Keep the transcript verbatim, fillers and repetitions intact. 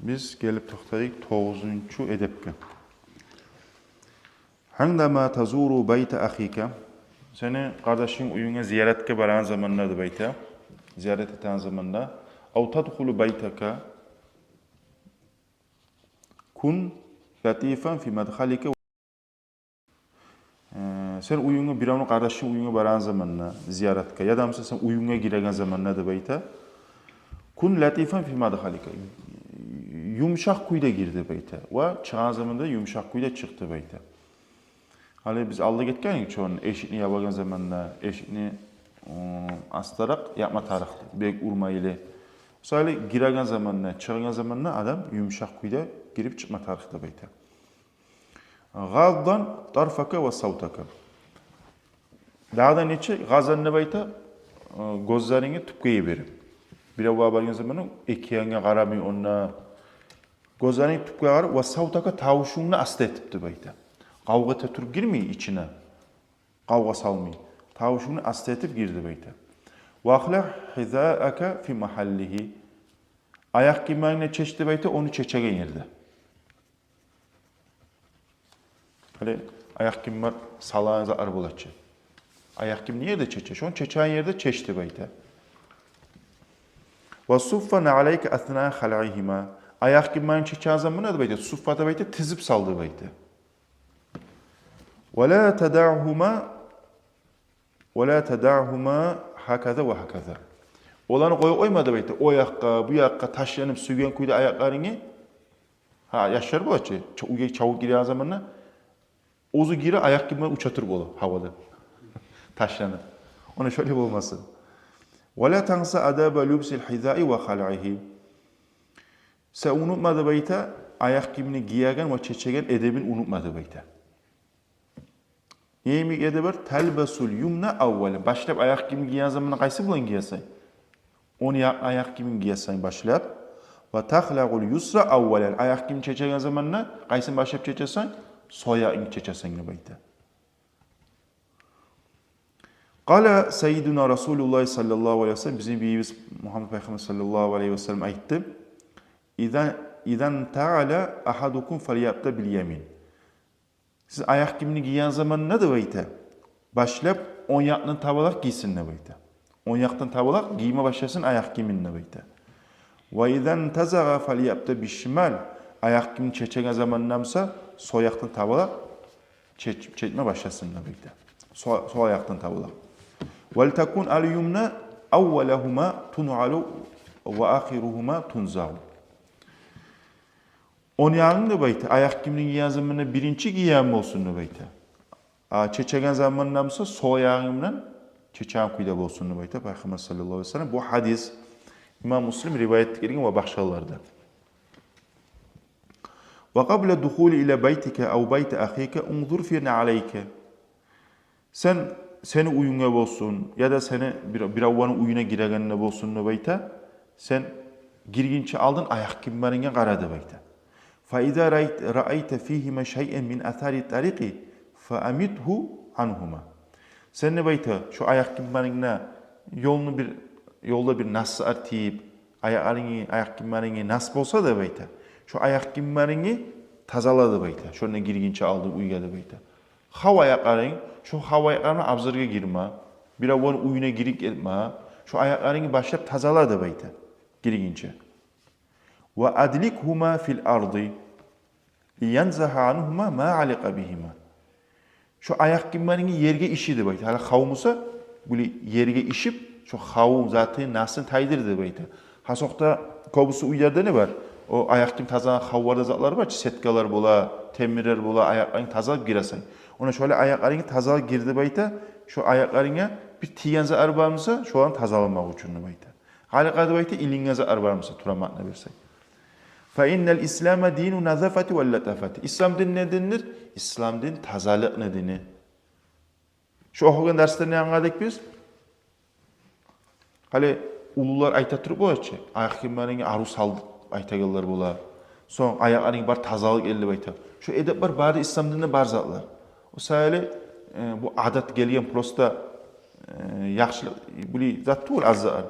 Биз гелип токътадыкъ тогъузунчу эдепге. Гьиндама тазуру байта ахика. Сени къардашынг уьюнге зияратгъа барагъан заманда деп айта. Зиярат этеген заманда. Ав тадхулу байтака. Кун латифан фи мадхалика. Э, сен уьюнге, биревню къардашынг уьюнге барагъан заманда зияратгъа, яда буса сен уьюнге гиреген заманда деп айта. Кун латифан фи мадхалика. Юмшакъ кюйде гир деп айта. Ва чыгъагъан заманда юмшакъ кюйде чыкъ деп айта. Гьали биз алда гетген эдик, шону эшикни ябагъан заманда, эшикни, м, астаракъ япма тарыкъ, бек урма эли. Мисали, гиреген заманда, чыгъагъан заманда адам юмшакъ кюйде гирип чыкъма тарыкъ деп айта. Гъаддан тарфака ва савтака. Дагъы да нече гъаздан деп айта, э, гёзлеринги тюпге йиберип. Биревге баргъан заманда эки янгъа къарамай, онда гёзлеринги тюпге къарап, ва савтака, тавушунгну аста этип деп айта. Къавгъа эте туруп гирмей ичине. Къавгъа салмай. Тавушунгну аста этип гир деп айта. Ва ахла хизаака фи магьаллигьи. Аякъ гийимлерингни чеч деп айта, ону чечеген ерде. Гьали аякъ гийим бар, салагъан затлар бола чы. Аякъ гийим не ерде чече? Шону чечеген ерде чеч деп айта. Ва суффа наалайка асна халгьигьима. Аякъ гийимлерингни чечеген заманда деп айта, суффа деп айта, тизип сал деп айта. Ва ла тадагьума, ва ла тадагьума гьаказа ва гьаказа. Оланы къоюп къойма деп айта. О якъгъа, бу якъгъа ташланып, сюйген кюйде аякъларынгны. Гьа, яшлар бола чы, ча-, уьйге чабып гиреген заманда оьзю гире, аякъ гийимлери уча туруп бола гьавада. Ташланып. Она шолай болмасын. Ва ла танса адаба лубсил хизаи ва халгьигьи. Сен унутма деп айта, аякъ гийимни гиеген ва чечеген эдебин унутма деп айта. Не йимик эдеп бар? Талбасул юмна аввалан. Башлап аякъ гийим гийген заманда къайсы булан гиесен? Онг якъ аякъ гийимин гиесен башлап. Ва тахлагъул юсра аввалан. Аякъ гийим чечеген заманда къайсын башлап чечесен? Сол якъны чечесен деп айта. Къала саййидуна Расулуллагь саллаллагьу алайгьи ва саллам, бизин бийибиз Мугьаммад пайхаммар саллаллагьу алайгьи ва саллам айтды: «Иза, иза нтаала ахадукум фалябда бил ямин». Сиз аякъ гийимни гийген заманда деп айта, башлап онг якъдан табалакъ гийсин деп айта. Онг якъдан табалакъ гийме башласын аякъ гийимин деп айта. Ва иза нтазагъа фалябда бишшимал. Аякъ гийимни чечеген заманда буса сол якъдан табалакъ чеч-, чечме башласын деп айта. Сол, сол якъдан табалакъ. Вал такун ал юмна аввалагьума тунъалу ва ахиругьума тунзагъу. Онг ягъынг деп айта, аякъ гийимни гийген заманда биринчи гийген болсун деп айта. А чечеген заманда буса сол ягъынг булан чечеген кюйде болсун деп айта пайхаммар саллаллагьу алайгьи ва саллам. Бу гьадис имам Муслим риваят этген ва башгъалар да. Ва къабла духули ила байтика ав байти ахика унзур фи наалайка. Сен, сени уьюнге болсун, яда сени бир, биревню уьюне гирегенде болсун деп айта, сен гиргинче алдын аякъ гийимлеринге къара деп айта. Фа иза раайт-, раайта фигьима шайъан мин асари тарикъи фа амитгьу ангьума. Сен деп айта, шо аякъ гийимлерингде ёлну бир, ёлда бир нас артып, аякъларынгны, аякъ гийимлерингни нас болса деп айта, шо аякъ гийимлерингни тазала деп айта, шонда гиргинче алдын уьйге деп айта. Хав аякъларынг, шо хав аякъларынг абзаргъа гирме, биревню уьюне гирип гетме, шо аякъларынгны башлап тазала деп айта гиргинче. Ва адликгьума фил арди лиянзагьа ангьума ма аликъа бигьима. Шо аякъ гийимлерингни ерге иши деп айта. Гьали хав буса, булай ерге ишип, шо хав затын, насын тайдыр деп айта. Гьасокъда кёбюсю уьйлерде не бар? О аякъ гийим тазалагъан хавлар да, затлар бар чы, сеткалар бола, темирлер бола, аякъларынгны тазалап гиресен. Она шолай аякъларынгны тазалап гир деп айта, шо аякъларынга бир тийген затлар бар буса, шоланы тазаламакъ учун деп айта. Аликъа деп айта, илинген затлар бар буса, тура маъна берсек. Фа иннал ислама дину назафати ва латафати. Ислам дин не диндир? Ислам дин тазалыкъны дини. Шо охугъан дарсда не англадыкъ биз? Гьали уллулар айта туруп бола чы, аякъ гийимлерингни арив сал деп айтагъанлар бола. Сонг аякъларынг бар тазалыкъ эди деп айта. Шо эдеплер бары ислам динде бар затлар. О саялы, э, бу адат гелген просто, э, яхшылыкъ, булай зат тюгюл аз затлар.